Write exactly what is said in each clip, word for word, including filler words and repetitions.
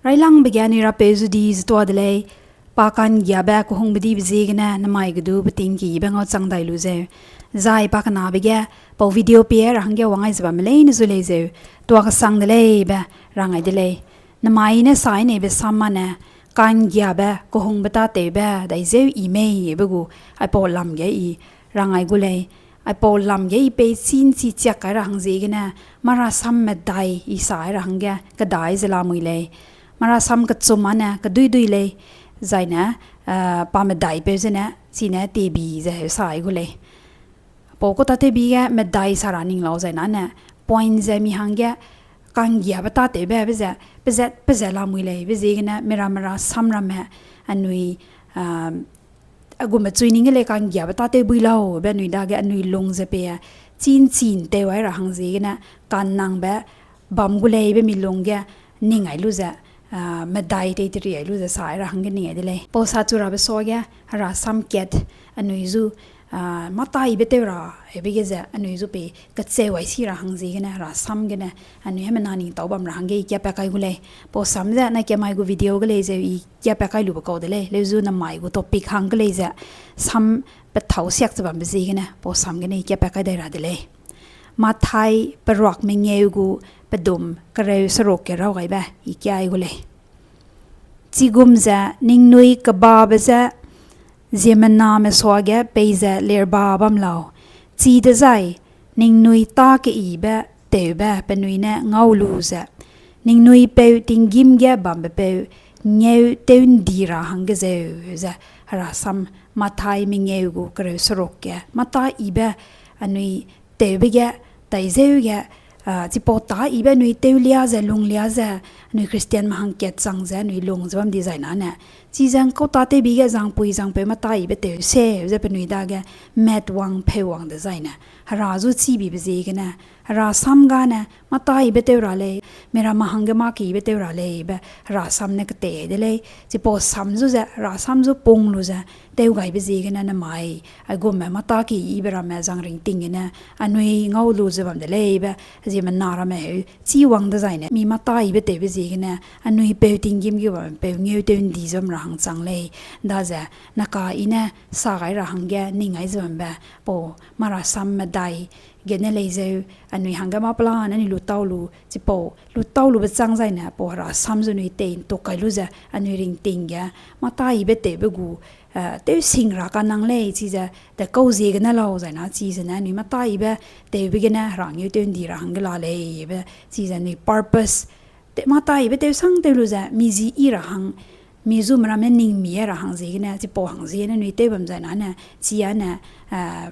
Railangbe ge anui rapeu zu di ze tuâ de lei, pa ka'nggiabe kehungbe dibe ziegene nemai gedu beting keyibe ngau chang dai lu zeu. Zai pa kenabe ge pau video pie ra hangge wang ai ze bamme leine zu lei zeu, tuâ kesang de lei be rang ai de lei. Nemai ne sai neibe sam mane, ka'nggiabe kehungbe tâtewbe dai zeu i mei be gu, aipau lam ge i rang ai gu lei. Aipau lam ge i pei chî ’nchi chiak kai ra hang ziegene, mâ rasam medai i sai ra hangge kedai ze lamui lei. Mâ rasam kechum âne keduidui lei, zai ne, eh, pa medaipeu zene chine tiebi ze heu sai gu lei. Pau kau tâtewbi ge medai sa ra ning lau zai nane, point ze mi hangge ka'nggiabe tâtewbe be ze, pezat pezat lamui lei be ziegene, miramme rasam ramme, anui, ah, a gume chui ning ge lei ka'nggiabe tâtew bui lau be anui dage anui lung ze pei, chî ’nchi ’ntew ai ra hang ziegene, ka'nnangbe bam gu lei be mi lung ge ning ai lu ze, ah, medai tei teri ai lu ze sai ra hangge ning ai de lei. Pau sa chu rabe suage, herasam kat anui zu, ah, mâ taibe tew ra, hebe ge ze anui zu pei kecheu ai si ra hang ziegene, herasam gene, anui hemena ning tau bam ra hangge i kiapat kai gu lei. Pau sam ze nai kemai gu video ge lei zeu i kiapat kai lube kau de lei. Leu zu nemai gu topic hangge lei ze, sam pethâu siak ze bambe ziegene, pau sam gene i kiapat kai dai ra de lei. Mathai peruak mengeu gu pedum kereu seruk ge raw gaibe i kiai gu lei. Chigum ze ningnui kebabe je ziemmename suage peize lerba bam lau. Chidezai ningnui tâ keyibe tewbe penui ne ngau lu ze, ningnui peu tinggîm ge bambepeu ngeu tew ’ndi ra hangge zeu ze, herasam Mathai mengeu gu kereu seruk ge, mâ taibe anui tewbe ge, dai zeu ge, ah, chipau taibe anui tewlia ze, lunglia ze, anui Christianme hangkat chang ze, anui lung ze bam dizai nane. Chize ’ngkau tâtewbi ge zangpui zangpeu mâ taibe tew se ze penui dage mat wang peu wang dezai ne, hera zu chibibe ziegene, herasam gane, mâ taibe tew ra lei, miramme hangge mâ keyibe tew ra lei be, herasam ne ketei de lei, chipau sam zu ze, herasam zu pung lu ze, tew gaibe ziegene nemai, aigumme mâ tâ keyibe ramme zang ringting gene, anui ngau lu ze bam de lei be, ziemmena ramme heu, chî wang dezai ne, mi mâ taibe tewbe ziegene, anui peu tinggîm ge bampeu ngeu tew ’ndi ze bam ra hang chang lei, daze, naka i ne sa gai ra hangge ning ai ze bambe, pau, mâ rasam medai, gene lei zeu, anui hangge mâ pelane anui lu tau lu, chipau, lu tau lube chang zai ne, pau herasam zu anui tei ’ntuk kai lu ze, anui ringting ge, mâ taibe tewbe gu, eh, tew sing ra kanang lei, chize, de kau ziegene lau zai na, chize ne, anui mâ taibe tewbe gene, hera ngeu tew ’ndi ra hangge la lei be, chize anui purpose, te, mâ taibe tew sang tew lu ze, mi zi i ra hang, mi zu meramme ning mi ra hang ziegene, chipau hang ziegene anui tew bam zai nane, chi âne, eh,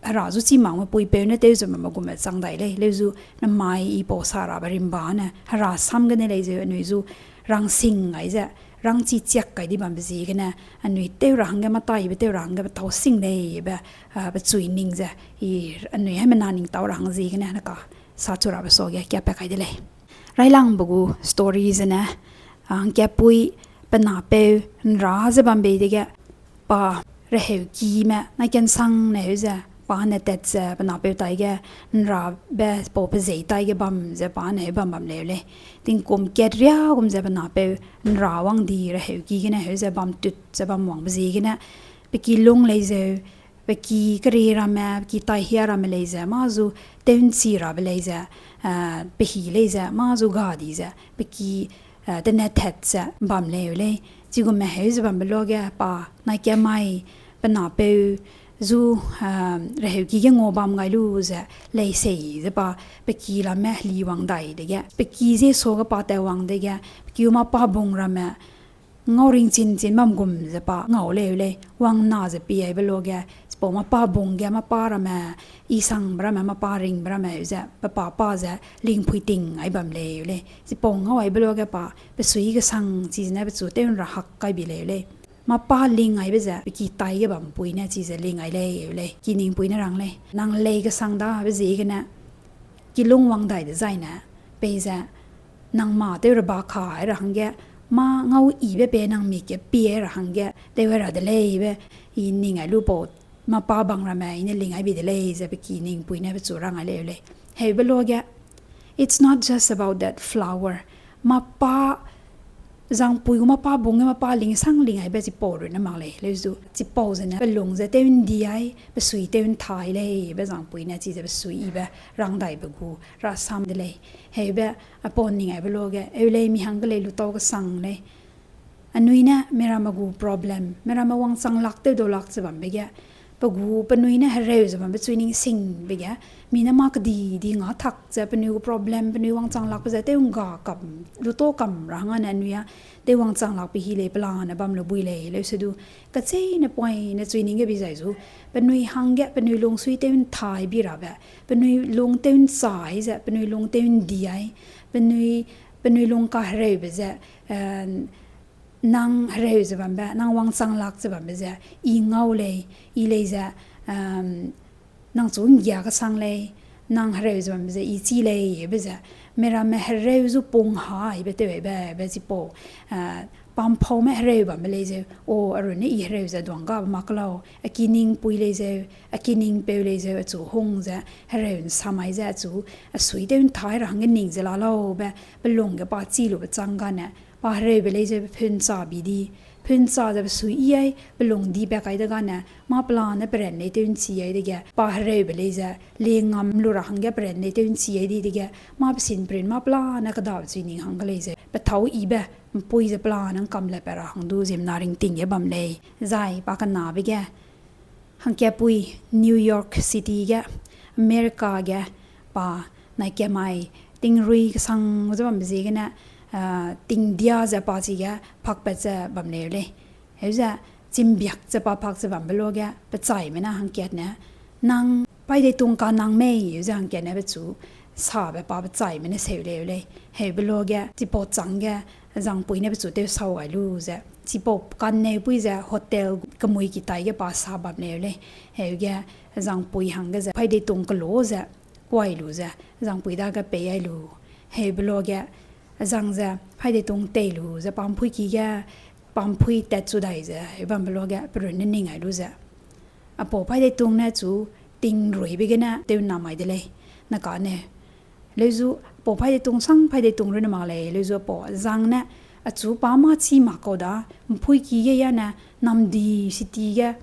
hera zu chî makme puipeu ne tew ze bamme gume chang dai lei, leu zu nemai i pau sa rabe rimba ne, herasam gene lei zeu anui zu rangsing gai ze, rangchi chiak kai di bambe ziegene, anui tew ra hangge mâ taibe tew ra hangge pethâu sing lei be, ah, pechui ning ze, i anui hemena ning tau ra hang ziegene, naka sa chu rabe suage kiapat kai de lei. Railangbe gu story zene, ah, hangkapui pe napeu ’nra ze bam bei dege, pa reheukime nai kensangne heu ze, pa ne tat ze pe napeu taige ’nrabe pau pezei taige bam ze pa ne heu bam bam leu lei. Tingkum kat riâ gum ze pe napeu ’nra wang di reheuki gene heu ze bam tut ze bam wangbe ziegene, pe ki lung lei zeu, pe ki kerie ramme, pe ki taihia ramme lei ze, mâ zu tew ’nchi rabe lei ze, eh, pe hî lei ze, mâ zu ga di ze, pe ki, eh, tenet tat ze bam leu lei. Chigume heu ze bambe luage pa nai kemai pe napeu zu, eh, reheuki ge ngua bam gai lu ze, lei sei ze pa, pe ki ramme heli wang dai dege, pe ki zie suage pa tat wang dege, pe ki mâ pa bung ramme, ngau ringchin chin bam gum ze pa ngau leu lei, wang na ze pi aibe luage, chipau mâ pa bung ge mâ pa ramme, i sangbe ramme, mâ pa ringbe ramme ze, pe pa pa ze, lingpui ting ai bam leu lei. Chipau ngau aibe luage pa, pe sui kesang chize ne pechu tew ’nra hak kai bi leu lei. Mâ pa ling aibe ze, pe ki taige bampui ne chize ling ai leu lei, kiningpui ne rang lei. Nang lei kesang dabe ziegene, kilung wang dai dezai ne, peize, nang mâ tew reba ka ai ra hangge, mâ ngau ibe pe nang mi ke pie ra hangge, tew ai ra de lei be, i ning ai lu pau, mâ pa bang ramme, i ne ling ai bi de lei ze pe kiningpui ne pechu rang ai leu lei. Heube luage, it's not just about that flower. Mâ pa Zangpui gu mâ pa bung ge mâ pa lingsang ling aibe chipau runne mak lei, leuzu chipau zene pe lung ze tew ’ndi ai, pe sui tew ’nthai lei be zangpui ne chize pe sui yibe rangdaibe gu rasam de lei. Heube, apau ning aibe luage, eu lei mi hangge lei lutau kesang lei. Anui ne miramme gu problem, miramme wangchang lak tew dau lak ze bambe ge, pe gu penui ne hereu ze bambe chui ning singbe ge, mi ne mâ kedi di nga thak ze penui gu problem, penui wangchang lakbe ze tew ’ngga kam, lutau kam ra hangge ne anui a, tew wangchang lakbe hi lei pelane bam lu bui lei, leusedu, kacheîne poine chui ning ge bi zai zu, penui hangge, penui lungsui tew ’nthai bi rabe, penui lung tew ’nchai ze, penui lung tew ’ndi ai, penui, penui lung kahereube ze, eh, nang hereu ze bambe, nang wangchang lak ze bambe ze, i ngau lei, i lei ze, nang chu ’nggia kesang lei, nang hereu ze bambe ze, i chî lei, be ze, miramme hereu zu pung ha, ibe tew aibe, be chipau, eh, pamphaume hereu bambe lei zeu, o, a runne i hereu ze duanggabe mak lau, a kiningpui lei zeu, a kiningpeu lei zeu, achu hung ze, hereu ’nsamai ze, achu, a sui tew ’nthai ra hangge ning ze la lau be, pe lung ge pa chî lube chang gane, pa hereube lei zeu, pe phuncha bi di, phuncha ze pe sui yi ai, pe lung di be kai de gane, mâ pelane pe ran lei tew ’nchi ai dege, pa hereube lei ze, le ngam lu ra hangge pe ran lei tew ’nchi ai di dege, mâ pe sin print mâ pelane kedabe chui ning hangge lei zeu, pe thâu yibe, ’mpui ze pelane ’ngkam le pat ra hang du ziemmena ringting ge bam lei, zai pa kenabe ge, hangkapui New York City ge, America ge, pa nai kamai tingrui kesang ze bambe ziegene, ah, tingdia ze pa chige pakpat ze bam leu lei. Heu ze chimbiak ze pa pak ze bambe luage, pe chaime ne hangkat ne, nang paîdeitung ka nang mei, heu ze hangkat ne pechu sabe pa pe chaime ne seu leu lei. Heube luage, chipau chângge, zangpui ne pechu tew sau gai lu ze, chipau kanneupui ze hotel kemui kitai ge pa sa bam leu lei. Heuge, zangpui hangge ze paîdeitung kelo ze, kuai lu ze, zangpui dage pei ai lu. Heube luage, zang ze paîdeitung tei lu ze, pa ’mpui ki ge, pa ’mpui tat chu dai ze, heu bambe luage, pe runne ning ai lu ze, apau paîdeitung ne chu tingruibe gene tew ’nna mai de lei, ne kane. Leuzu, apau paîdeitung sang paîdeitung runne mak lei, leuzu apau zang ne, achu pa mâ chî mak kau da, ’mpui ki ge yane, namdi city ge,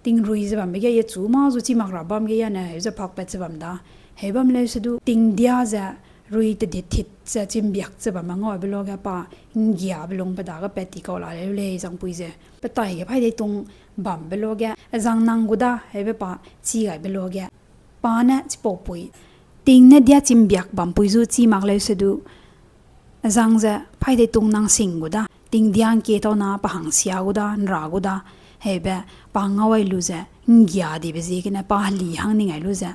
tingrui ze bambe ge, achu mâ zu chî mak ra bam ge yane, heu ze pakpat ze bam da. Heu bam leusedu, tingdia ze, rui tedit tit ze, chimbiak ze bamme ngaube luage pa, ’nggiabe lung pe dage pat ti kau la leu lei, zangpui ze. Pe taige paîdeitung bambe luage, zang nang gu da, heube pa, chî gaibe luage. Pa ne, chipaupui. Ting ne dia chimbiak bampui zu chî mak leusedu, zang ze, paîdeitung nang sing gu da, tingdia ’ngkie tau na pa hang sia gu da, ’nra gu da, heube, pa ngau ai lu ze, ’nggia dibe ziegene pa heli hang ning ai lu ze,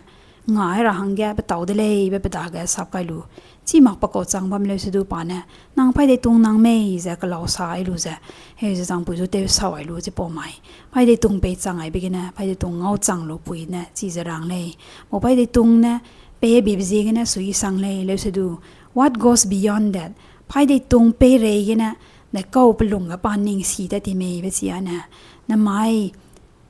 ngai ra hangge pe tau de lei be pe dage sap kai lu. Chî mak pe kau chang bam leusedu pa ne, nang paîdeitung nang mei ze kelau sa ai lu ze, heu ze zangpui zu tew sau ai lu chipau mai. Paîdeitung pei chang aibe gene, paîdeitung ngau chang lu pui ne, chize rang lei. Pau paîdeitung ne, pei bibe ziegene suisang lei, leusedu. What goes beyond that? Paîdeitung peireige ne, ne kau pe lungge pa ning si tat ti mei be chi ane. Nemai,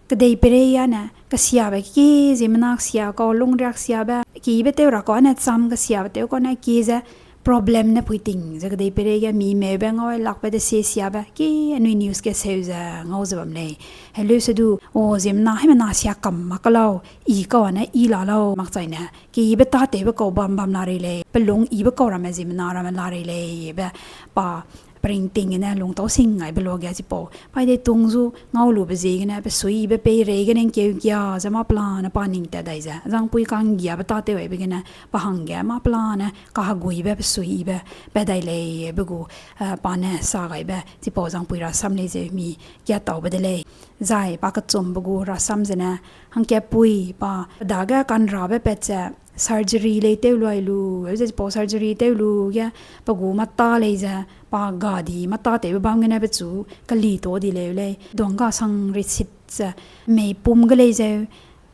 kedei peirei ane, kesiabe kie, ziemmena kesia kau, lungriak siabe, kibe tew ra kau ane cham kesiabe tew kau ne kie ze, problem ne pui ting ze kedei peirei ge mi meube ngau ai lakbe desie siabe, kie anui news ge seu ze ngau ze bam lei. Heleusedu, o ziemmena haimena sia kam mak ka lau, i kau ane i la lau, makchaine, kibe tâtewbe kau bam bam la rei lei, pe lung yibe kau ramme ziemmena ramme la rei lei, be pa, peringting gene lungtau sing aibe luage chipau. Paîdeitung zu ngau lube ziegene, pe suibe peireige ne ’ngkeu ’ngkia ze mâ pelane pa ning tat dai ze. Zangpui ka'nggiabe tâtew aibe gene, pa hangge mâ pelane kaheguibe pe suibe pat dai lei, be gu, eh, pa ne sa gaibe, chipau zangpui rasam lei ze mi kia taube de lei. Zai pa kechumbe gu rasam zene, hangkapui pa, pe dage kanrabe pat ze, surgery lei tew lu ai lu, heu ze chipau surgery tew lu ge, pe gu mâtâ lei ze, pa gadi mâtâ tewbe bam gene pechu, keli tau di leu lei, duangga sang receipt ze, meipum ge lei zeu,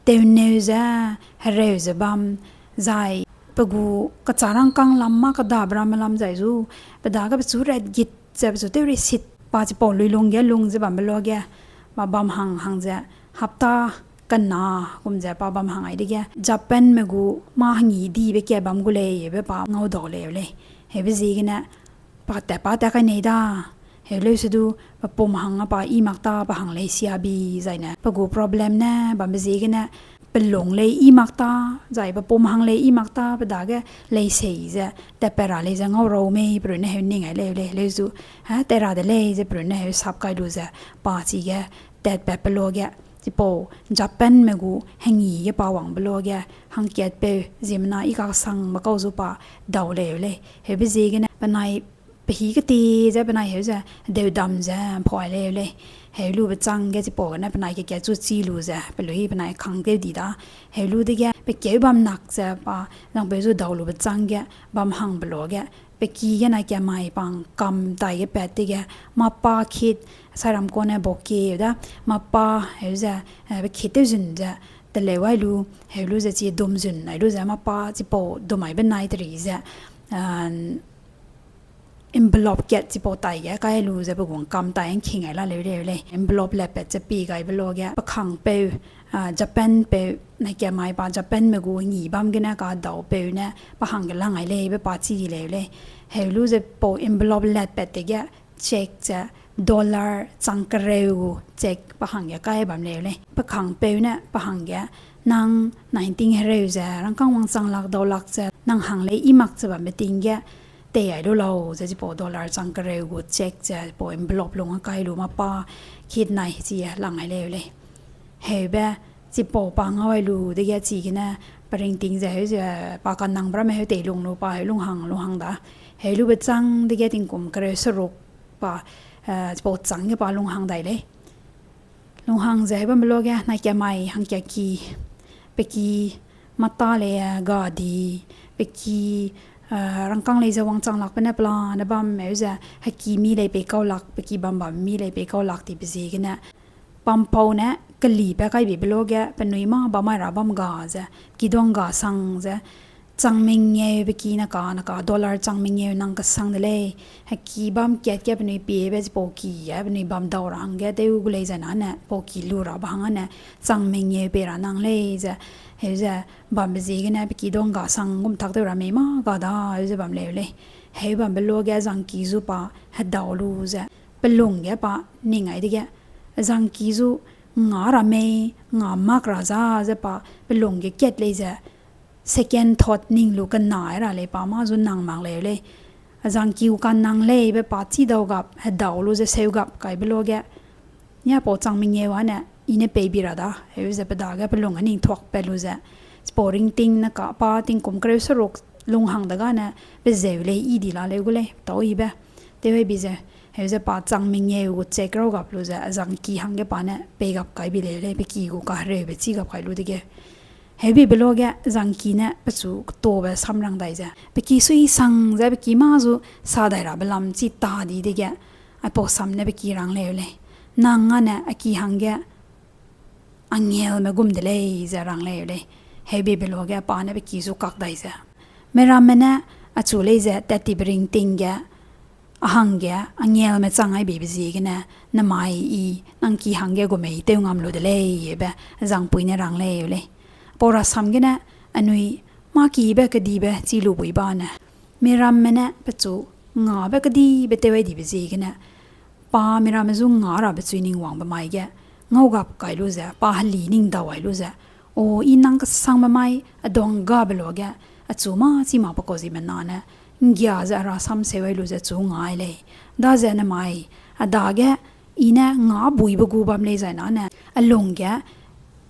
tewneu ze, hereu ze bam, zai, pe gu kecharangkâng lam mâ kedabe ramme lam zai zu, pe dage pechu rat git ze pechu tew receipt pa chipau luilung ge lung ze bambe luage, ma bam hang hang ze, hapta kena gum ze pa bam hang ai dege, Japanme gu mâ hengî dibe ka bam gu lei, be pa ngau dau leu lei. Heube ziegene, pa tat pa tat kai nei da, Heu leu se du, pe pum hang a pa i mak ta, pe hang lei sia bi, zai ne, pe gu problem ne bambe ziegene, pe lung lei i mak ta, zai pe pum hang lei i mak ta, pe dage lei sei ze, tatpat ra lei ze ngau rau mei, pe runne heu ning ai leu lei, leu zu, ha, tat ra de lei ze pe runne heu sap kai lu ze, pa chige, tatpat pe luage, chipau, Japanme gu, hengi ge pa wangbe luage, hangkatpeu, ziemmena i kaksangbe kau zu pa, dau leu lei, heube ziegene, penai, pe hî keti ze penai heu ze, deudam ze, mpui leu lei. Heu lube châng ge chipau gene penai kekat chu chi lu ze, pelui penai kang tew di da. Heu lu dege, pe keu bam nak ze pa, zangpeu zu dau lube châng ge, bam hangbe luage, pe ki gene kemai pang kam tai ge pat dege, mâ pa kit, sairam kone bouquet da, mâ pa, heu ze, eh, pe kit tew zun ze, teleu ai lu, heu lu ze chi dum zun ai lu ze, mâ pa chipau dum ai benai teri ze, ah, envelope kat chipau tai ge kai lu ze pe gu ngkam tai ngking ai la leu leu lei. Envelope latpat ze pi gaibe luage, pe kangpeu, ah, Japanpeu, na kemai pa Japanme gu ngi bam gene kadaupeu ne, pe hangge lang ai lei be pa chi di leu lei. Heu lu ze pau envelope latpat dege, cheque ze, dollar chang kereu gu cheque pe hangge kai bam leu lei. Pe kangpeu ne pe hangge, nang nineteen hereu ze, rangkâng wangchang lak dau lak ze, nang hang lei i mak ze bambe ting ge, tei ai lu lau ze chipau dollar chang kereu gu cheque ze, pau envelope lung a kai lu mâ pa, kit nai chi lang ai leu lei. Heube, chipau pa ngau ai lu dege chigene, pe ringting ze heu ze, pa kanangbe ramme heu tei lung lu pa heu lunghang lunghang da. Heu lube châng dege tingkum kereu seruk pa, eh, chipau châng ge pa lunghang dai lei. Lunghang ze heu bambe luage, na kemai hangkaki, pe ki, mâ ta lei, eh, ga di, pe ki, eh, rangkâng lei ze wangchang lakbe ne pelane bam heu ze, heki mi lei pei kau lak, pe ki bam bam mi lei pei kau lak dibe ziegene, pampau ne kelibe kaibibe luage, penui mâ bam mai ra bam ga ze, kiduang ga sang ze, chang mengeu pe ki naka, naka dollar chang mengeu nang kesang de lei. Heki bam kat ge penui piebe chipau ki ge, penui bam dau ra hangge, tew gu lei zai nane, pau ki lu rabe hang ane, chang mengeu pei ra nang lei ze, heu ze, bambe ziegene pe kiduang ga sang gum tak tew ra mei mâ ga da, heu ze bam leu lei. Heu bambe luage zangki zu pa, hedau lu ze, pe lung ge pa, ning ai dege, zangki zu, nga ra mei, nga mak ra za ze pa, pe lung ge kat lei ze, second thought ning lu kena ra lei pa mâ zu nang mak leu lei. Zangki gu kanang lei be pa chî dau gap, hedau lu ze seu gap kaibe luage. Nia pau chang mengeu ane, i ne pei bi ra da, heu ze pe dage pe lung a ning thuakpat lu ze. Chipau ringting naka pa tingkum kereu seruk lunghang degane, pe zeu lei i di la leu gu lei, tau ibe. Tew ai bi ze, heu ze pa chang mengeu gu cheque rau gap lu ze, zangki hangge pa ne pei gap kai bi leu lei, pe ki gu kahereube chî gap kai lu dege. Heubibe luage zangki ne pechu ketobe samrang dai ze, pe ki sui sang ze pe ki mâ zu sa dai rabe lam chi ta di dege, aipau sam ne pe ki rang leu lei. Nang ane a ki hangge angelme gum de lei ze rang leu lei. Heubibe luage pa ne pe ki zu kak dai ze, miramme ne achu lei ze tat tibe ringting ge, a hangge angelme chang ai bibe ziegene, namai i nang ki hangge gu mei tew ngam lu de lei, be zangpui ne rang leu lei. Pau rasam gene, anui mâ kibe kedibe chi lu bui bane, miramme ne pechu ngabe kedibe tew ai dibe ziegene, pa miramme zu nga rabe chui ning wangbe mai ge, ngau gap kai lu ze, pa heli ning dau ai lu ze, o, i nang kesangbe mai, a duang gabe luage, achu mâ chi mak pe kau ziemmena ne, nggia ze a rasam seu ai lu ze chu nga ai lei. Daze namai, a dage, i ne nga buibe gu bam lei zai nane, a lung ge,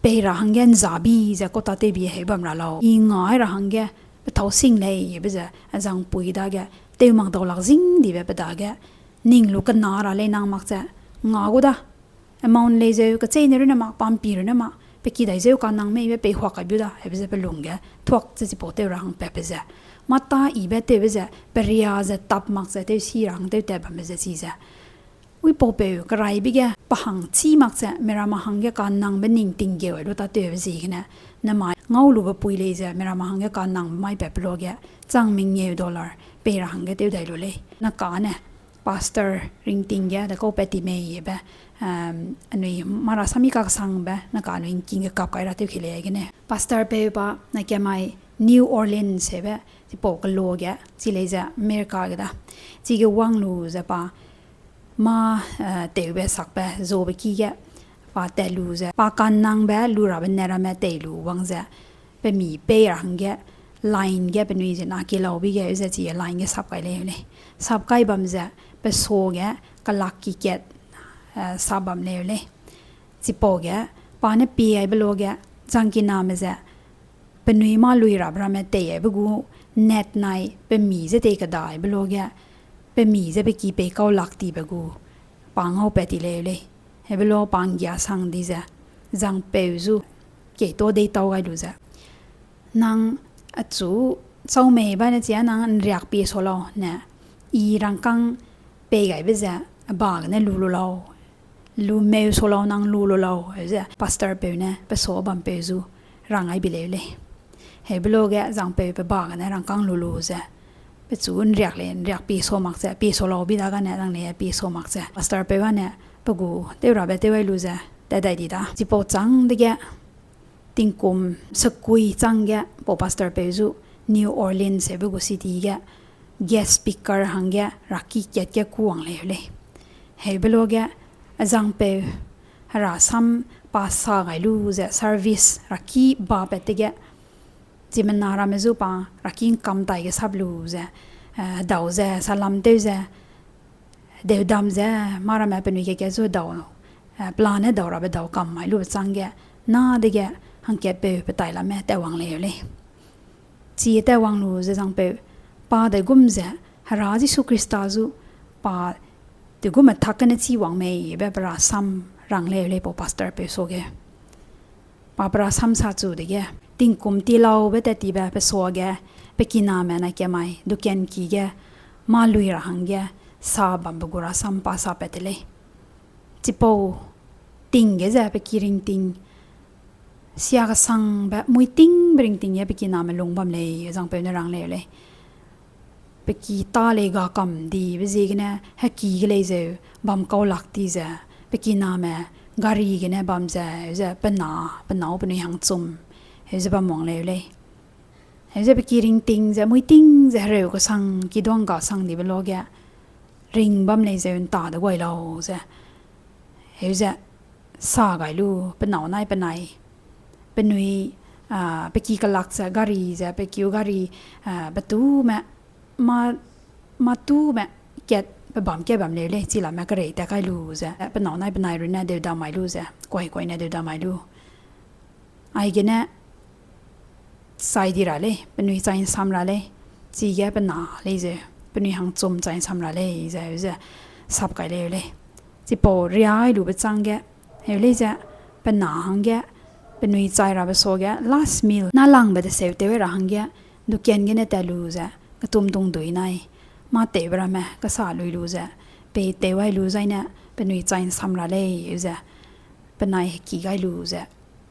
pei ra hangge nzabi ze kau tâtewbi heu bam ra lau. I nga ai ra hangge, pe tâu sing lei, be ze, a zangpui dage, tew mak dau lak zing dibe pe dage, ning lu kena ra lei nang mak ze, nga gu da, amount lei zeu, kecheîne runne mak, pampi runne mak, pe ki dai zeu kanang meibe pei huak kaibiu da, hebe ze pe lung ge, thuak ze chipau tew ra hang patbe ze. Mâ ta ibe tewbe ze, peria ze tap mak ze tew si ra hang tew tat bambe ze chize. Uipaupeu keraibe ge pe hang chî mak ze, miramme hangge kanangbe ning tinggeu ai lu tâtewbe ziegene, namai ngau lube pui lei ze, miramme hangge kanangbe mai patbe luage, chang mengeu dollar, pei ra hangge tew dai lu lei. Naka ne, pastor ringting ge, de kau pat ti mei be, anui mara sami kaksangbe, naka anui ngking ge kap kai ra tew ki lei gene. Pastor peu pa, na kemai New Orleans hebe, chipau kelo ge, chi lei ze America ge da. Chige wang lu ze pa, Mâ, eh, tewbe sakbe, zobe ki ge, pa tat lu ze, pa kannangbe lu rabe ne ramme tei lu wang ze, pe mi pei ra hangge, line ge penui ze na ki lau bi ge, ze chi line ge sap kai lei lei. Sap kai bam ze, pe sa ge, kelak ki kat, eh, sap bam lei lei. Chipau ge, pa ne pie aibe lo ge, zangkiname ze, penui mâ lui rabe ramme tei aibe gu, net nai pe mi ze tei kedaibe lo ge, pe mi ze pe ki pei kau lak tibe gu, pa ngau pat ti lei lei. Hebe lo pa nggia sang di ze, zangpeu zu, keito deitau gai lu ze, nang achu chau mei ba ne chia nang nriak pie sa lau ne, i rangkâng pei gaibe ze, ba gene lu lu lau, lu meu sa lau nang lu lu lau, heu ze pastorpeu ne pe sa bampeu zu rang ai bi lei lei. Heube lo ge zangpeu pe ba gene rangkâng lu lu ze, pechu nriak lei, nriak pie sa mak ze, pie sa lau bi da gane rang lei, pie sa mak ze. Pastorpeu ane pe gu tew rabe tew ai lu ze, tat dai di da. Chipau châng dege, tingkum sekui châng ge, pau pastorpeu zu New Orleans heube gu city ge, guest speaker hangge raki kat ge kû wang lei lei. Heube lo ge, azangpeu, herasam pa sa gai lu ze service raki ba pat dege, chimena ramme zu pa raki ngkam tai ge sap lu ze, eh, dau ze, salam tew ze, deudam ze, mâ ramme penui ke ke zu dau, eh, plan ne dau rabe dau kam mai lube châng ge, na dege hangkatpeu pe tai lamme tat wang lei lei. Chi tat wang lu ze zangpeu, pa de gum ze, Hera Jisu Khrista zu, pa de gum me tak gene chi wang mei be pe rasam rang lei lei pau pastorpeu sa ge. Pa pe rasam sa chu dege, tingkum ti laube tat tibe pe sa ge, pe kiname na ke mai, dukan ki ge, mâ lui ra hangge, sa bambe gu rasam pa sa pat te lei. Chipau ting ge ze pe ki ringting, sia kesangbe, mui tingbe ringting ge pe kiname lung bam lei, zangpeu ne rang lei lei. Pe ki ta lei ga kam dibe ziegene, heki ge lei zeu, bam kau lak ti ze, pe kiname, gari gene bam ze, ze, pe na, pe nâu penui hangchum, heu ze bam wang lei lei. Heu ze pe ki ringting ze, mui ting ze hereu kesang, kiduang ga sang dibe lo ge, ring bam lei zeu nta de guai lau ze. Heu ze, sa gai lu, pe nâu nai penai. Penui, ah, pe ki kelak ze, gari ze, pe kiu gari, ah, pe tume, mâ, mâ tume, kat, pe bam kat bam leu lei, chi lamme kerei tat kai lu ze, pe nâu nai penai runne deudam mai lu ze, kuai kuaine deudam mai lu. Aigene, chai di ra lei, penui chai nsam ra lei, chige pe na lei ze, penui hangchum chai nsam ra lei ze, ze, sap kai leu lei. Chipau riai lube châng ge, heu lei ze, pe na hangge, penui chai rabe sa ge, last meal, nâlangbe deseu tew ra hangge, dukan gene tat lu ze, ketum tungdui nai, mâ tewbe ramme, kesa lui lu ze, pei tew ai lu zaine, penui chai nsam ra lei, ze, penai heki gai lu ze,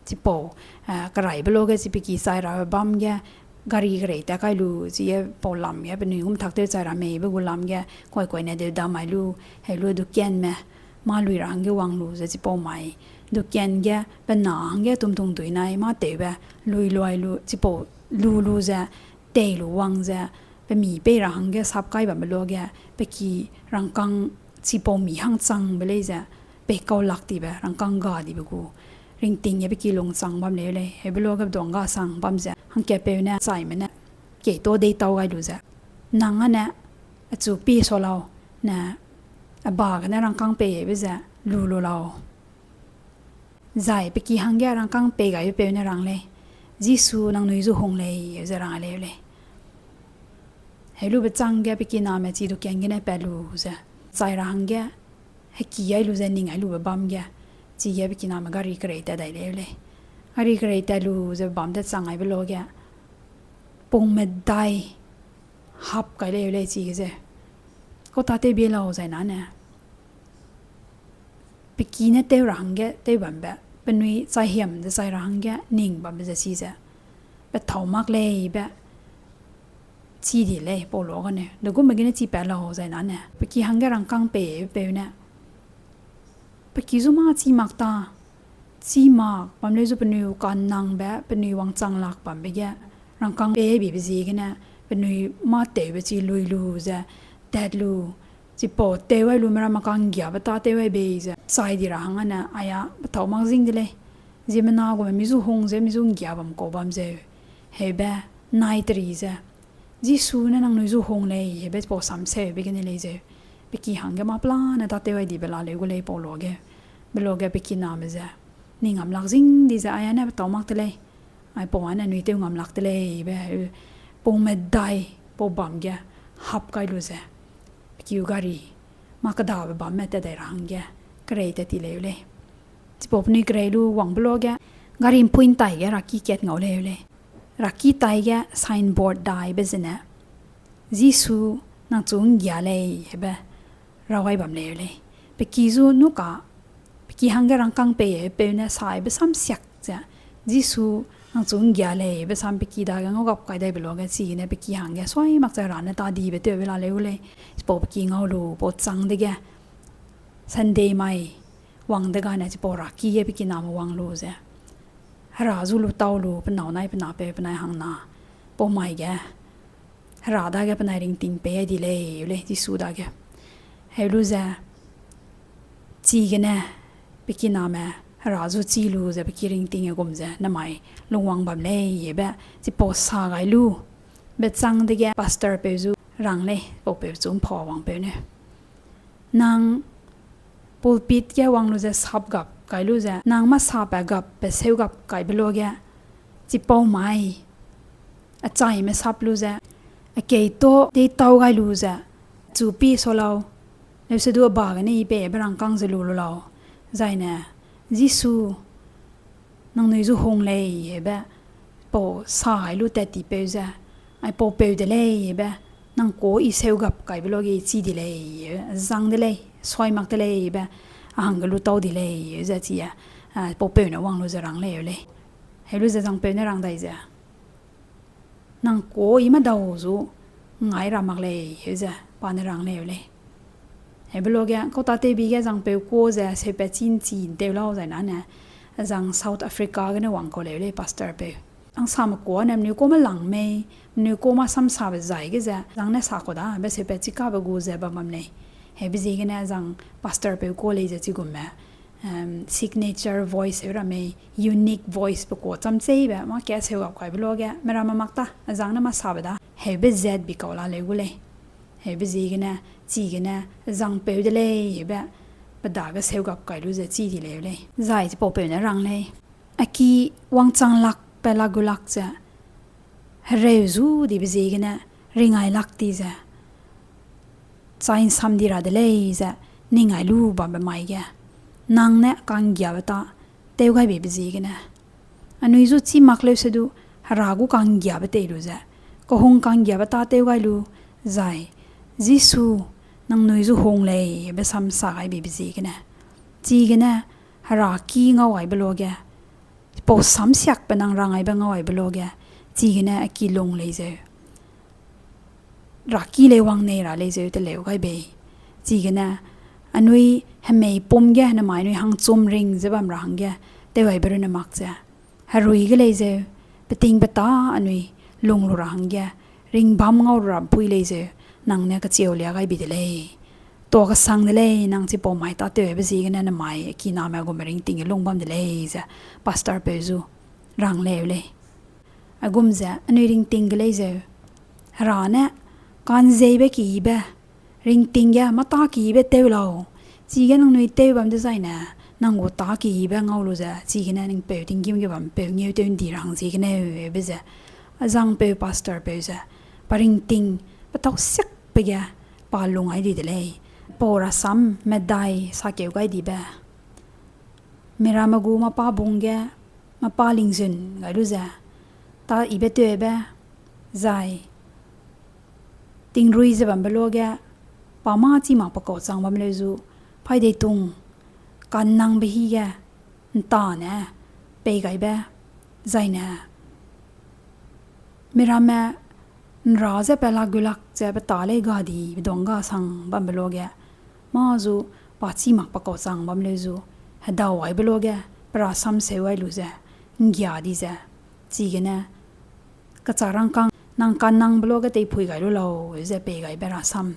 chipau, eh, keraibe lo ge chi pe ki chai rabe bam ge, gari kerei tat kai lu, chige pau lam ge, penui gum tak tew chai ra meibe gu lam ge, kuai kuaine deudam mai lu, heu lu dukanme, mâ lui ra hangge wang lu ze chipau mai, dukan ge, pe na hangge tum tungdui nai, mâ tewbe, lui luai lu, chipau lu lu ze, tei lu wang ze, pe mi pei ra hangge sap kai bambe lo ge, pe ki rangkâng chipau mi hangchangbe lei ze, pei kau lak tibe, rangkâng ga dibe gu, ringting ge pe ki lungchang bam lei lei, heube lo ge pe duang ga sang bam ze, hangkatpeu ne, chaime ne, keito deitau gai lu ze. Nang ane, achu pie sa lau, ne, aba gene rangkâng pei be ze, lu lu lau. Zai pe ki hangge rangkâng pei gaibepeu ne rang lei, Jisu nangnui zu hung lei, ze rang lei lei. Heu lube châng ge pe kiname chi dukan gene pat lu ze, chai ra hangge, heki ai lu ze ning ai lube bam ge, chige pe kiname gari kerei tat dai lei lei. Gari kerei tat lu ze bam de chang aibe lo ge, pung medai hap kai lei lei chige ze. Kau tâtew bie lau zai nane. Pe ki ne tew ra hangge tew bambe, penui chai hiam ze chai ra hangge ning bambe ze chi ze. Pe thâu mak lei be, chi di lei, pau lo gane. Degumme gene chi pat lau zai nane. Pe ki hangge rangkâng pei peu ne. Pe ki zu mâ chi mak ta. Chi mak bam lei zu penui u kannangbe, penui wangchang lak bambe ge. Rangkâng pei bibe ziegene, penui mâ tewbe chi lui lu ze, tat lu, Chipau tew ai lu meramme ka'nggiabe tâ tew ai bei ze chai di ra hang ane aia petâu mak zing de lei. Ziemmena gume mi zu hung ze mi zu ’nggia bam kau bam zeu. Heube, nai teri ze, Jisu ne nangnui zu hung lei, heube chipau samseube gene lei zeu. Pe ki hangge mâ pelane tâ tew ai dibe la leu gu lei pau luage. Be luage pe kiname ze, ning ngam lak zing di ze aia ne petâu mak de lei. Aipau ane anui tew ngam lak de lei, be, pung medai, pau bam ge, hap kai lu ze. Pe kiu gari, mâ kedabe bamme tat dai ra hangge, kerei tat ti leu lei. Chipau penui kerei lu wangbe luage, gari ’mpui ’ntai ge raki kat ngau leu lei. Raki tai ge signboard daibe zene, Jisu nang chu ’nggia lei, heube, raw gai bam leu lei. Pe ki zu nu ka, pe ki hangge rangkâng pei peu ne saibe sam siak ze, Jisu nang chu ’nggia lei, be sam pe ki dage ngau gap kai daibe luage chigene pe ki hangge suai mak ze Hera ne tâ dibe tewbe la leu gu lei. Chipau pe ki ngau lu, pau châng dege, Sunday mai, wang degane chipau raki ge pe kiname wang lu ze. Hera zu lu tau lu, pe nâu nai pe napeu penai hangna, pau mai ge, Hera dage penai ringting pei ai di lei, lei, Jisu dage. Heu lu ze, chigene, pe kiname, Hera zu chi lu ze pe ki ringting e gum ze, namai lungwang bam lei, be, chipau sa gai lu, be châng dege pastor peu zu rang lei, paupeu chu ’mpha wangpeu ne. Nang pulpit ge wang lu ze sap gap kai lu ze, nang mâ sape gap pe seu gap kaibe luage, chipau mai, achaime sap lu ze, akei ta deîtau gai lu ze, chu pi sa lau, leuse du a ba gene i peibe rangkâng ze lu lu lau, zaine, Jisu, nangnui zu hung lei, heube, pau sa ai lu tat tipeu ze, aipaupeu de lei, heube, nang ka i seu gap kaibe luage i chi di lei, zang de lei, suai mak de lei, be, a hangge lu tau di lei, ze chi e, a, paupeu ne wang lu ze rang leu lei. Heu lu ze zangpeu ne rang dai ze, nang ka i medau zu ngai ra mak lei, heu ze pa ne rang leu lei. Heube luage, kau tâtewbi ge zangpeu ka ze seupat chî ’nchi ’ntew lau zai nane, zang South Africa gene wang kau leu lei pastor peu. Angsame ka ne menui ka melang mei, menui ka mâ samsabe zai ge ze, zang ne sa kau da, be seupat chî kabe gu ze bam bam lei. Heube ziegene zang pastor peu ka lei ze chigumme, em, signature voice heu ra mei, unique voice pe ka cham cheibe, mâ ka seu gap kaibe luage, meramme mak ta, a zang ne mâ sabe da, heube zat bi kau la leu gu lei. Heube ziegene, chigene, zangpeu de lei, heube, pe dage seu gap kai lu ze chi di leu lei. Zai chipaupeu ne rang lei. A ki wangchang lakbe la gu lak ze, hereu zu dibe ziegene, ringai lak di ze, chai ’nsam di ra de lei ze, ning ai lu bambe mai ge, nang ne ka'nggiabe tâ, tew gai beibe ziegene. Anui zu chî mak leuse du, Hera gu ka'nggiabe tei lu ze, kehung ka'nggiabe tâ tew gai lu, zai, Jisu, nangnui zu hung lei, be sam sa gai beibe ziegene. Chigene, Hera ki ngau aibe luage, pau samsiakbe nang rang aibe ngau aibe luage, chigene a ki lung lei zeu. Ra ki lei wang nei ra lei zeu teleu gai bei. Chigene, anui hemei pum ge, nemai anui hangchum ring ze bam ra hangge, tew aibe runne mak ze. Herui ge lei zeu, peting peta anui lung lu ra hangge, ringbam ngau ra ’mpui lei zeu, nang ne kacheu lia gai bi de lei. Tuâ kesang de lei, nang chipau mai tâtewbe ziegene nemai kiname gume ringting ge lung bam de lei ze, pastor peu zu rang leu lei. Aigum ze anui ringting ge lei zeu, Hera ne ka'nzeibe keyibe, ringting ge mâ tâ keyibe tew lau. Chige nangnui tew bam dezaine, nang gu tâ keyibe ngau lu ze, chigene ning peu tinggîm ge bam peu ngeu tew ’ndi ra hang ziegeneu be ze, a zangpeu pastor peu ze, pa ringting, petâu siakbe ge, pa lung ai di de lei. Pau rasam medai sakeu gai dibe, miramme gu mâ pa bung ge, mâ pa lingzun gai lu ze, tâ yibe tewbe, zai tingrui ze bambe luage, pa mâ chî mak pe kau chang bam leu zu, paîdeitung, kannangbe hî ge, ’ntane, pei gaibe, zaine, miramme ’nra ze pe la gu lak ze pe tâ lei ga di, pe duang ga sang bambe luage, mâ zu pa chî mak pe kau chang bam leu zu, hedau aibe luage, pe rasam seu ai lu ze, ’nggia di ze, chigene, kachâ rangkâng, nang kannangbe luage teipui gai lu lau, ze pei gaibe rasam.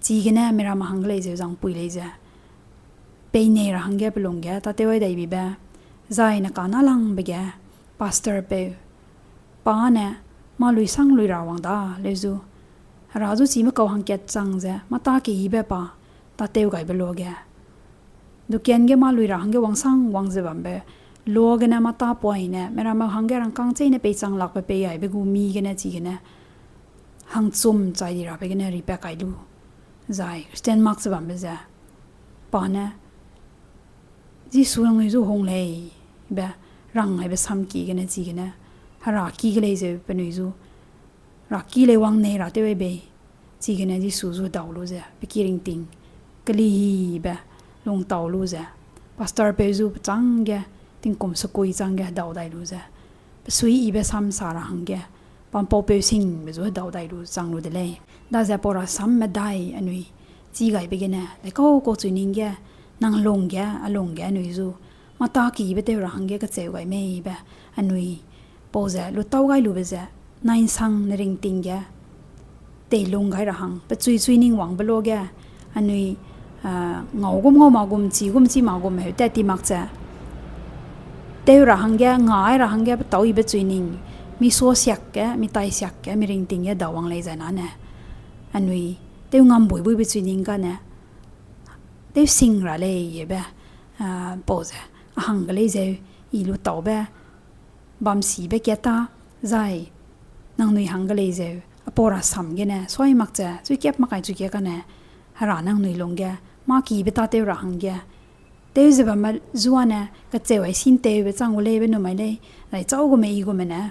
Chigene miramme hangge lei zeu zangpui lei ze, peinei ra hangge pe lungge tâtew ai dai bibe, zai ne kanalangbe ge, pastor peu, pa ne, mâ luisang lui ra wang da leu zu, Hera zu chime kau hangkat chang ze mâ tâ keyibe pa tâtew gaibe luage, dukan ge mâ lui ra hangge wangsang wang ze bambe, luagene mâ tâ poine miramme hangge rangkâng cheîne peichang lakbe pei aibe gu mi gene chigene hangchum chai di rabe gene ripat kai lu, zai Christian mak ze bambe ze, pa ne, Jisu nangnui zu hung lei be, rang aibe samki gene chigene, Hera ki ge lei zeu penui zu, Hera ki lei wang nei ra tew ai bei, chigene Jisu zu hedau lu ze, pe ki ringting kelihibe lungtau lu ze, pastor peu zu pe chângge, tingkum sekui chângge hedau dai lu ze, pe suiyibe sam sa ra hangge, pampaupeu singbe zu hedau dai lu chang lu de lei. Daze pau rasam medai anui chî gaibe gene, daikau kau chui ning ge, nang lungge, a lungge anui zu, mâ tâ keyibe tew ra hangge kacheu gai mei be, anui pau ze lutau gai lube ze, nainsang ne ringting ge, teilung gai ra hang, pe chui chui ning wangbe luage, anui, ah, ngau gum ngau ma gum, chi gum chi ma gum heu tat ti mak ze, tew ra hangge, ngai ra hangge, pe tâuyibe chui ning, mi suasiak ge, mi taisiak ge, mi ringting ge dau wang lei zai nane, anui tew ngam buibuibe chui ning gane, tew sing ra lei be, ah, pau ze, a hangge lei zeu, i lutaube, bamsibe kat ta, zai, nangnui hangge lei zeu, a pau rasam gene, suai mak ze, chuikat mak kai chuikat kane, Hera nangnui lungge, mâ kibe tâtew ra hangge, tew ze bamme zuane, kacheu ai sintewbe chang gu leibe numai lei, zai châu gume i gume ne,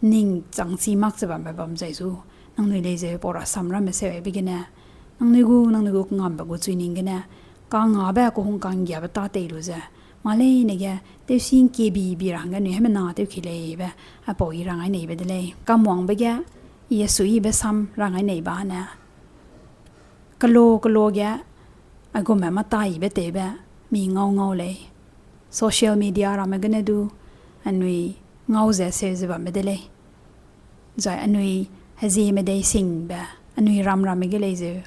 ning chang chi mak ze bambe bam zai zu, nangnui lei zeu pau rasam ramme seu aibe gene, nangnui gu, nangnui gu kangambe gu chui ning gene, kangabe kehung kanggiabe tâ tei lu ze, mâ leine ge, tewsî ngkie bi bi ra hangge anui hemena tew ki lei be, a pau i rang ai neibe de lei. Kamwangbe ge, i a suiyibe sam rang ai nei ba ne, kelo kelo ge, a gume mâ tâyibe tewbe, mi ngau ngau lei. Social media ramme gene du, anui ngau ze seu ze bambe de lei. Zai anui hezieme dei singbe, anui ram ramme ge lei zeu,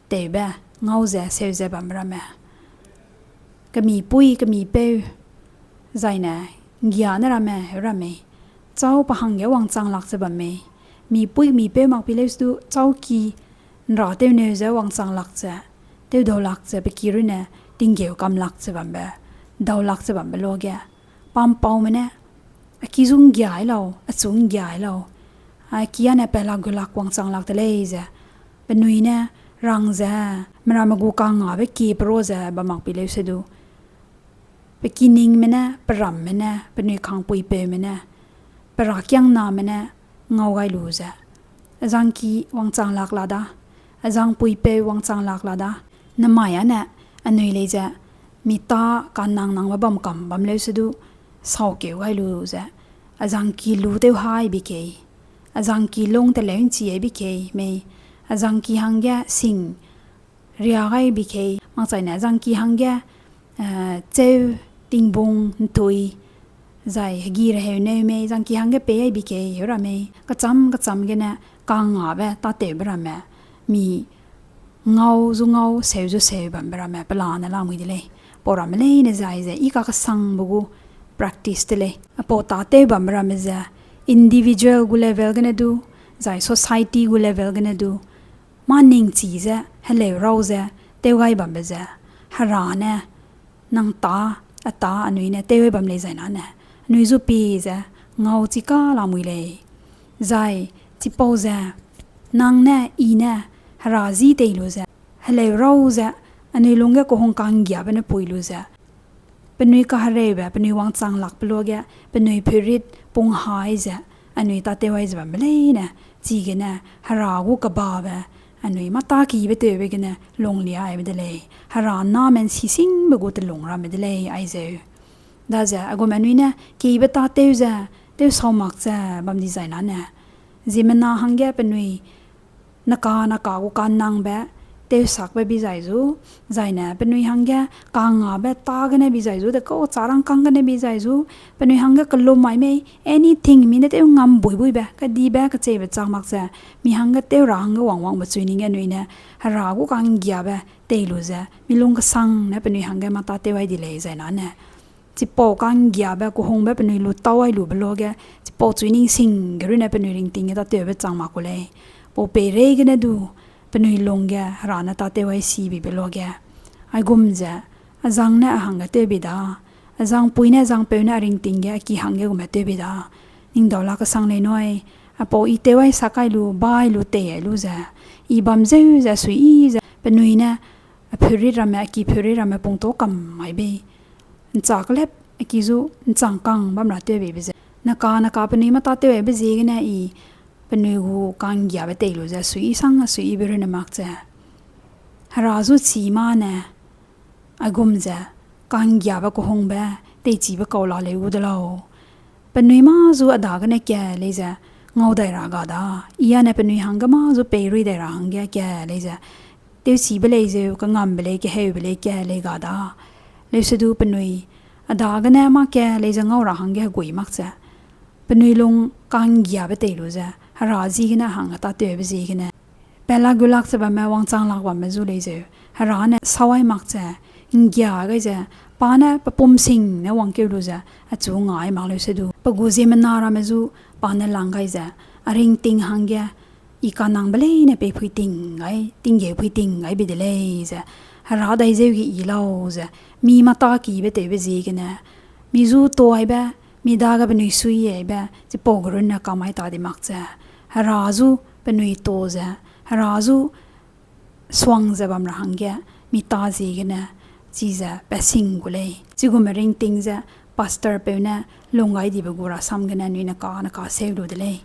tewbe, ngau ze seu ze bambe ramme. Kemipui, kemipeu, zai ne, nggia ne ramme, heu ramme. Châu pa hangge wangchang lak ze bam mei. Mipui, mipeu mak pi leu se du, châu ki, nra tewneu ze wangchang lak ze, tewdau lak ze, pe ki runne, tinggeu kam lak ze bambe, dau lak ze bambe luage. Pampaume ne, a ki zu nggia ai lau, a chu nggia ai lau. A ki ane pelak gulak wangchang lak de lei ze. Penui ne, rang ze, meramme gu kangabe kie pero ze, bam mak pi leu se du. Pe kiningme ne, pe ramme ne, penui kangpuipeume ne, pe rakiangname ne, ngau gai lu ze. A zangki wangchang lak la da, a zangpuipeu wangchang lak la da, namai ane, anui lei ze, mi tâ kanang nangbe bam kam bam leu se du, saukeu gai lu ze, a zangki lu tew hai bi kei, a zangki lung teleu nchi ai bi kei mei, a zangki hangge sing, ria gai bi kei, makchaine zangki hangge, eh, cheu, tingbung, ntui, zai hegi reheu neu mei, zangki hangge pei ai bi kei, heu ramme, kacham kacham gene, kangabe tâtewbe ramme, mi ngau zu ngau, seu zu seu bambe ramme, pelane lamui de lei. Pau ramme leine zai ze, i kakesangbe gu practice de lei. Apau tâtew bambe ramme ze, individual gu level gene du, zai society gu level gene du, mâ ningchi ze, heleu rau ze, tew gai bambe ze, Hera ne, nang tâ, a tâ anui ne tew gai bam lei zai nane, anui zu pie ze, ngau chika lamui lei. Zai, chipau ze, nang ne, i ne, Hera ji tei lu ze, heleu rau ze, anui lungge kehung kanggiabe ne pui lu ze, penui kahereube, penui wangchang lakbe luage, penui peurit pung hai ze, anui tâtew ai ze bambe leine, chigene, Hera gu kebabe, anui mâ tâ kibe tewbe gene, lunglia aibe de lei, Hera name nsisingbe gu telung ramme de lei, ai zeu. Daze, a gume anui ne, kibe tâtew ze, tew sau mak ze, bam dizai nane, ziemmena hangge penui, naka naka gu kanangbe, tewsakbe bi zai zu, zaine penui hangge kangabe tâ gene bi zai zu, dekau charangkâng gene bi zai zu, penui hangge kelum mai mei, anything mi ne tew ngam buibuibe, kedibe, kecheibe chang mak ze, mi hangge tew ra hangge wangwangbe chui ning ge anui ne, Hera gu ka'nggiabe tei lu ze, mi lung kesang ne penui hangge mâ tâtew ai di lei zai nane. Chipau ka'nggiabe kehungbe penui lu tau ai lube luage, chipau chui ning sing ge runne penui ringting ge tâtewbe chang mak ku lei. Pau peireigene du, penui lung ge Hera ne tâtew ai si bibe luage. Aigum ze, a zang ne a hangge tew bi da, a zangpui ne zangpeu ne a ringting ge a ki hangge gume tew bi da. Ning dau la kesang lei nui, apau i tew ai sak ai lu, bai lu, tei ai lu ze, i bam zeu ze, suiyi ze, penui ne, a pheuri ramme, a ki pheuri ramme pungtau kam mai bei. Nchâ kelep, a ki zu, nchangkang bam ra tew beibe ze. Neka, neka penui mâ tâtew aibe ziegene i, penui gu ka'nggiabe tei lu ze, suiyi sang, suiyibe runne mak ze. Hera zu chî mâ ne, aigum ze, ka'nggiabe kehungbe, teichibe kau la leu gu de lau. Penui mâ zu a dagene ka lei ze, ngau dai ra ga da. I â ne penui hangge mâ zu peirui dai ra hangge ka lei ze, tewchibe lei zeu, kengambe lei, keheube lei ka lei ga da. Leusedu penui, a dagene mâ ka lei ze ngau ra hangge hegui mak ze. Penui lung ka'nggiabe tei lu ze, Hera ziegene hangge tâtewbe ziegene. Pela gu lak ze bamme wangchang lak bamme zu lei zeu, Hera ne sâu ai mak ze, nggia gai ze, pa ne pe pum sing ne wangkeu lu ze, achu ngai mak leusedu. Pe gu ziemmena ramme zu, pa ne lang gai ze, a ringting hangge, i kanangbe leine peipui ting gai, tinggeu pui ting gai bi de lei ze, Hera dai zeu ge i lau ze, mi mâ tâ kibe tewbe ziegene, mi zu tau aibe, mi dage penui sui aibe, chipau ge runne kamai ta di mak ze, Hera zu penui tau ze, Hera zu suang ze bam ra hangge, mi tâ ziegene, chize pe sing gu lei. Chigume ringting ze, pastor peu ne, lung gai dibe gu rasam gene, nui ne ka, ne ka seu lu de lei.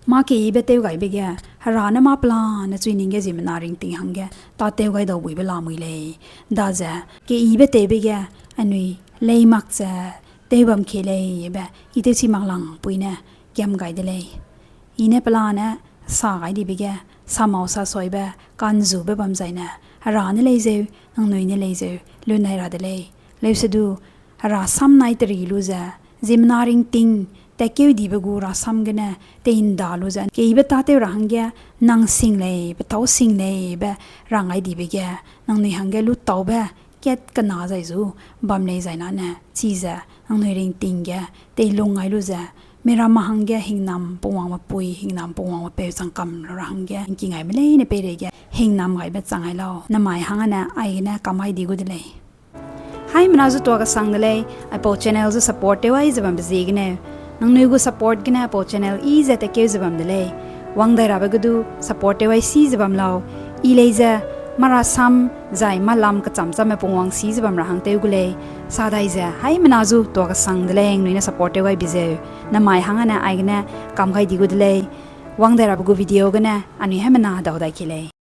Mâ keyibe tew gaibe ge, Hera ne mâ pelane chui ning ge ziemmena ringting hangge, tâtew gai dau buibe lamui lei. Daze, keyibe tewbe ge, anui lei mak ze, tew bam kei lei be, i tewchi mak lang pui ne, kiam gai de lei. I ne pelane, sa gai dibe ge, samau sasuibe, ka'nzube bam zaine, Hera ne lei zeu, nangnui ne lei zeu, lun nai ra de lei. Leusedu, Hera sam nai teri lu ze, ziemmena ringting, tatkeu dibe gu rasam gene, tei nda lu ze, keyibe tâtew ra hangge, nang sing lei, petâu sing lei be, rang gai dibe ge, nangnui hangge lu taube, kat kena zai zu, bam lei zai nane, chize, nangnui ringting ge, tei lung gai lu ze, miramme hangge hingnam pungwangbe pui, hingnam pungwangbe peu chang kam lu ra hangge, ngki ngaime leine peireige, hingnam gaibe chang gai lau, namai hangge ne, aigene kamai di gu de lei. Haimena zu tuâ kesang de lei, aipau channel zu support tew ai ze bambe ziegene. Nangnui gu support gene aipau channel i ze tatkeu ze bam de lei. Wang dai rabe ge du support tew ai si ze bam lau. I lei ze, mâ rasam, zai mâ lam kecham chamme pungwang si ze bam ra hang tew gu lei. Sa dai ze, haimena zu tuâ kesang de lei, nangnui ne support tew ai bi zeu. Namai hangge ne aigene kam gai di gu de lei. Wang dai rabe gu video gene, anui haimena hedau dai ki lei.